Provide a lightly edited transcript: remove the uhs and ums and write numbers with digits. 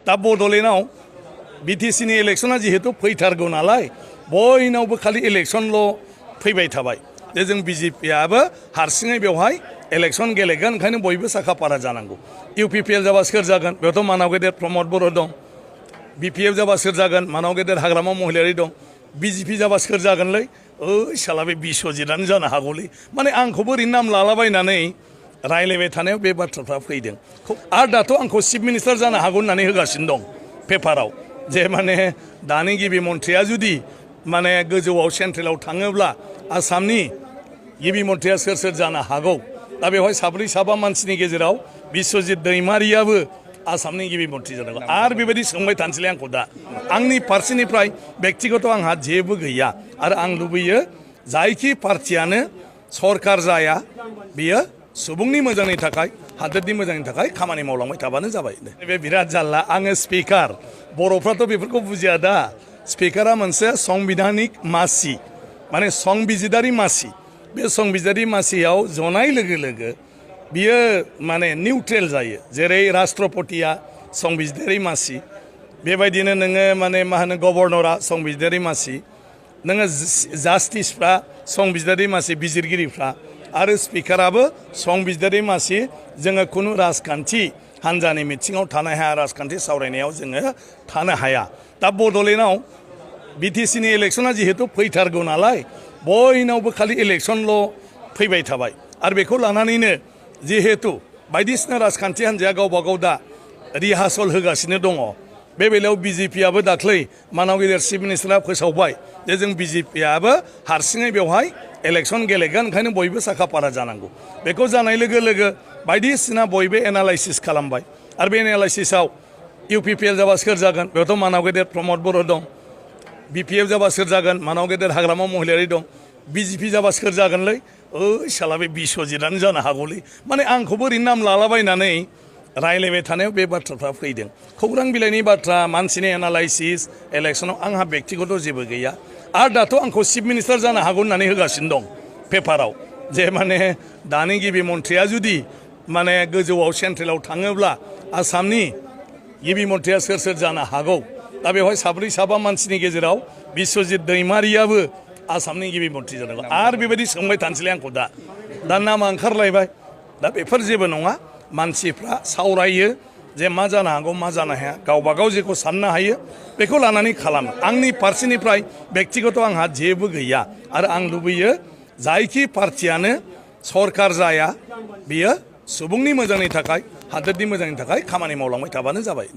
दा बड'लेण्डआव बिटिसिनि इलेक्शना जिहेतु फैथारगौ नालाय बयनावबो खालि इलेक्शनल' फैबाय थाबाय जे जों बिजेपियाबो हारसिङै बेवहाय इलेक्शन गेलेगोन ओंखायनो बयबो साखाफारा जानांगौ इउपिपिएल जाबा सोर जागोन बेयावथ' मानाव गेदेर प्रमद बर' दं बिपिएफ जाबा सोर जागोन मानाव गेदेर हाग्रामा महिलारि दं बिजेपि जाबा सोर जागोनलै ओइ साला बे बिस्वजितआनो जानो हागौलै माने आंखौबो ओरैनो नाम लालाबायनानै रायलायबाय थानायाव बे बाथ्राफ्रा फैदों आरो दाथ' आंखौ चिफ मिनिस्टार जानो हागौ होननानै होगासिनो दं पेपाराव जे माने दानि गिबि मन्थ्रिया जुदि माने गोजौआव सेन्ट्रेलाव थाङोब्ला आसामनि गिबि मन्थ्रिया सोर सोर जानो हागौ दा बेवहाय साब्रै साबा मानसिनि गेजेराव बिस्वजित दैमारियाबो आसामनि गिबि मन्थ्रि जानांगौ आरो बेबायदि सोंबाय थानोसैलाय आंखौ दा आंनि फारसेनिफ्राय बेक्तिगत आंहा जेबो गैया आरो आं लुबैयो जायखि पार्टियानो सरकार जाया बियो सुबुंनि मोजांनि थाखाय हादोरनि मोजांनि थाखाय खामानि मावलांबाय थाबानो जाबाय बे बिराद जारला आङो स्पिकार बर'फ्राथ' बेफोरखौ बुजिया दा स्पिकारा मोनसे संबिधानिक मासि माने संबिजिदारि मासि बे संबिजिदारि मासियाव जनाय लोगो लोगो बियो माने निउट्रेल जायो जेरै राष्ट्रपतिया संबिजिदारि मासि बेबायदिनो नोङो माने मा होनो गभर्नरा संबिजिदारि मासि नोङो जास्टिसफ्रा संबिजिदारि मासि बिजिरगिरिफ्रा आरो स्पिकाराबो संबिजिदारि मासि जोङो खुनु राजखान्थि हान्जानि मिथिङाव थानो हाया राजखान्थि सावरायनायाव जोङो थानो हाया दा बड'लेण्डआव बिटिसिनि इलेक्शना जिहेतु फैथारगौ नालाय बयनावबो खालि इलेक्शनल' फैबाय थाबाय आरो बेखौ लानानैनो जिहेतु बायदिसिना राजखान्थि हान्जाया गावबा गाव दा रिहार्सल होगासिनो दङ बे बेलायाव बिजेपियाबो दाख्लै मानाव गेदेर चिफ मिनिस्टारा फोसावबाय जे जों बिजेपियाबो हारसिङै बेवहाय इलेक्शन गेलेगोन ओंखायनो बयबो साखाफारा जानांगौ बेखौ जानाय लोगो लोगो बायदिसिना बयबो एनालाइसिस खालामबाय आरो बे एनालाइसिसआव इउपिपिएल जाबा सोर जागोन बेयावथ' मानाव गेदेर प्रमद बर' दं बिपिएफ जाबा सोर जागोन मानाव गेदेर हाग्रामा महिलारि दं बिजेपि जाबा सोर जागोनलै ओइ साला बे बिस्वजितआनो जानो हागौलै माने आंखौबो ओरैनो नाम लालाबायनानै रायलायबाय थानायाव बे बाथ्राफ्रा फैदों खौरां बिलाइनि बाथ्रा मानसिनि एनालाइसिस इलेक्शनाव आंहा बेक्तिगत जेबो गैया आरो दाथ' आंखौ चिफ मिनिस्टार जानो हागौ होननानै होगासिनो दं पेपाराव जे माने दानि गिबि मन्थ्रिया जुदि माने गोजौआव सेन्ट्रेलाव थाङोब्ला आसामनि गिबि मन्थ्रिया सोर सोर जानो हागौ दा बेवहाय साब्रै साबा मानसिनि गेजेराव बिस्वजित दैमारियाबो आसामनि गिबि मन्थ्रि जानांगौ आरो बेबायदि सोंबाय थानोसैलाय आंखौ दा नामा ओंखारलायबाय दा बेफोर जेबो नङा मानसिफ्रा सावरायो जे मा जानो हागौ मा जानो हाया गावबा गाव जेखौ साननो हायो बेखौ लानानै खालामो आंनि फारसेनिफ्राय बेक्तिगत आंहा जेबो गैया आरो आं लुबैयो जायखि पार्टियानो सरकार जाया बियो सुबुंनि मोजांनि थाखाय हादोरनि मोजांनि थाखाय खामानि मावलांबाय थाबानो जाबाय